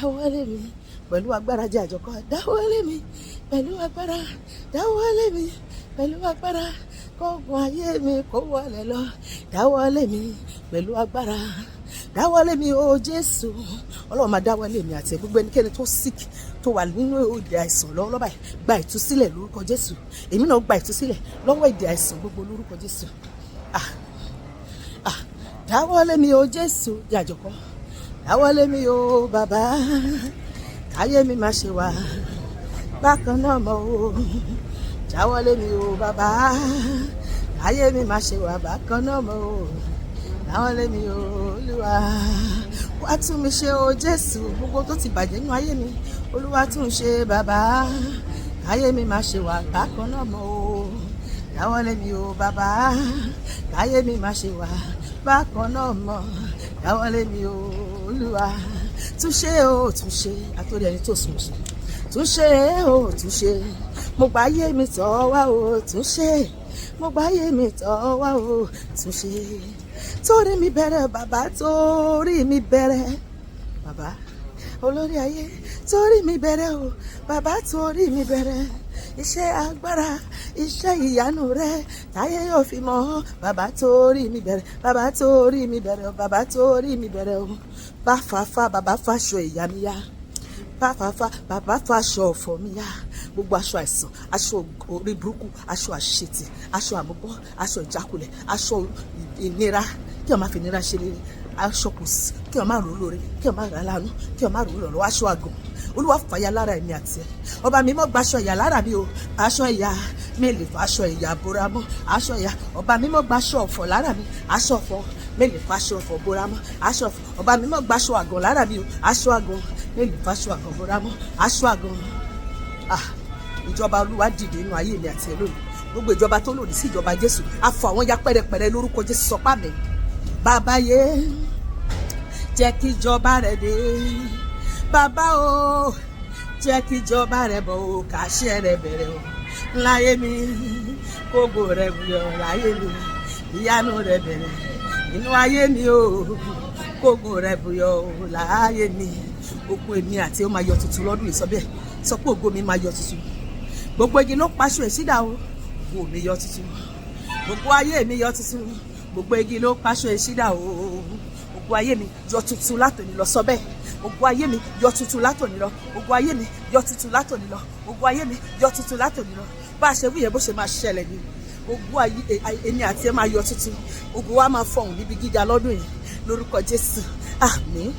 Dáwọ́lé mi pẹ̀lú agbára, jẹ́ àjọkọ́. Dáwọ́lé mi pẹ̀lú agbára, dáwọ́lé mi pẹ̀lú agbára, kógun ayé mi kó wọlé lọ. Dáwọ́lé mi pẹ̀lú agbára, dáwọ́lé mi o Jésù. Ọlọ́run máa dáwọ́lé mi àti gbogbo ẹnikẹ́ni tó sick, tó wà nínú ìdè àìsàn lọ́wọ́lọ́wọ́ báyìí. Gba ìtúsílẹ̀ lórúkọ Jésù. Èmi náà gba ìtúsílẹ̀ lọ́wọ́ ìdè àìsàn gbogbo lórúkọ Jésù. Ah ah, dáwọ́lé mi o Jésù, jẹ́ àjọkọ́. Dáwọ́lé mi o Bàbá, káyé mi má ṣe wà bákan náà mọ́ o. Dáwọ́lé mi o Bàbá, káyé mi má ṣe wà bákan náà mọ́ o. Dáwọ́lé mi o Olúwa, wá tún mi ṣe o Jésù. Gbogbo tó ti bàjẹ́ nínú ayé mi, Olúwa tún ṣe. Bàbá, káyé mi má ṣe wà bákan náà mọ́ o. Dáwọ́lé mi o Bàbá, káyé mi má ṣe wà bákan náà mọ́. Dáwọ́lé mi o Olúwa, túnṣe o, túnṣe àtòrí ẹni tó sùn ṣe. Túnṣe o, túnṣe. Mo gbà ayé mi tọ́ wá o, túnṣe. Mo gbà ayé mi tọ́ wá o, túnṣe. Torí mi bẹ̀rẹ̀, Bàbá, torí mi bẹ̀rẹ̀, Bàbá olórí ayé, torí mi bẹ̀rẹ̀ o Bàbá, torí mi bẹ̀rẹ̀ iṣẹ́ agbára, iṣẹ́ ìyanu rẹ, táyé yóò fi mọ̀. Bàbá, torí mi bẹ̀rẹ̀. Bàbá, torí mi bẹ̀rẹ̀ o. Bàbá, torí mi bẹ̀rẹ̀ o. Bá fàáfà, bàbá, fàṣọ ìyá mi yá. Fàfàfà, bàbá, fàṣọ ọ̀fọ̀ mi yá. Gbogbo aṣọ àìsàn, aṣọ orí burúkú, aṣọ àṣetì, aṣọ àmúbọ́, aṣọ ìjákulẹ̀, aṣọ ìnira, kí wọ́n má fi ìnira ṣe rere, aṣọ kò sí, kí wọ́n má rò lóore, kí wọ́n má rà lánú, kí wọ́n má rò lọ́rọ̀, aṣọ àgàn, Olúwa fàyà lára ẹ̀mí àti ẹ̀. Ọba mi mọ́ gbaṣọ ìyà lára mi o. Aṣọ ìyà mi lè fa aṣọ ìyà bora mọ́. Aṣọ ìyà, ọba mi mọ́ gbaṣọ ọ̀fọ̀ lára mi. Aṣọ ọ̀fọ̀ mi lè fa aṣọ ọ̀fọ̀ bora mọ́. Aṣọ ọ̀fọ̀, ọba mi mọ́ gbaṣọ àgàn lára mi o. Aṣọ àgàn mi lè fa aṣọ àgàn bora mọ́. Aṣọ àgàn. Ah, ìjọba Olúwa dìde nínú ayé mi àti ẹ lónìí. Gbogbo ìjọba tó lòdì sí ìjọba Jésù, á fọ àwọn ya pẹ́rẹpẹ̀rẹ lórúkọ Jésù. Sọpá mi, bàbá yé, jẹ́ kí ìjọba rẹ̀ dé. Bàbá o, jẹ́ kí ìjọba rẹ̀ bọ̀ o, kàṣẹ rẹ̀ bẹ̀rẹ̀ o láyé mi, kógo rẹ̀ bùyọ̀ láyé mi, ìyanu rẹ̀ bẹ̀rẹ̀ inú ayé mi o, kógo rẹ̀ bùyọ̀ o láyé mi. Ògo èmi àti ó máa yọ tuntun lọ́dún yìí. Sọ bẹ́ẹ̀, sọ pé ògo mi máa yọ tuntun. Gbogbo igi ló paṣọ ìṣídà o, ògo mi yọ tuntun, gbogbo ayé mi yọ tuntun. Gbogbo igi ló paṣọ ìṣídà o, ògo ayé mi yọ tuntun látòní lọ. Sọ bẹ́ẹ̀, ògo ayé mi yọ tuntun látòní lọ. Ògo ayé mi yọ tuntun látòní lọ. Ògo ayé mi yọ tuntun látòní lọ. Bá a ṣe wí yẹn, bó ṣe máa ṣẹlẹ̀ ni. Ògo ayé èmi àti ẹ máa yọ tuntun. Ògo wa máa fọhùn níbi gíga lọ́dún yìí lórúkọ Jésù. Àmín.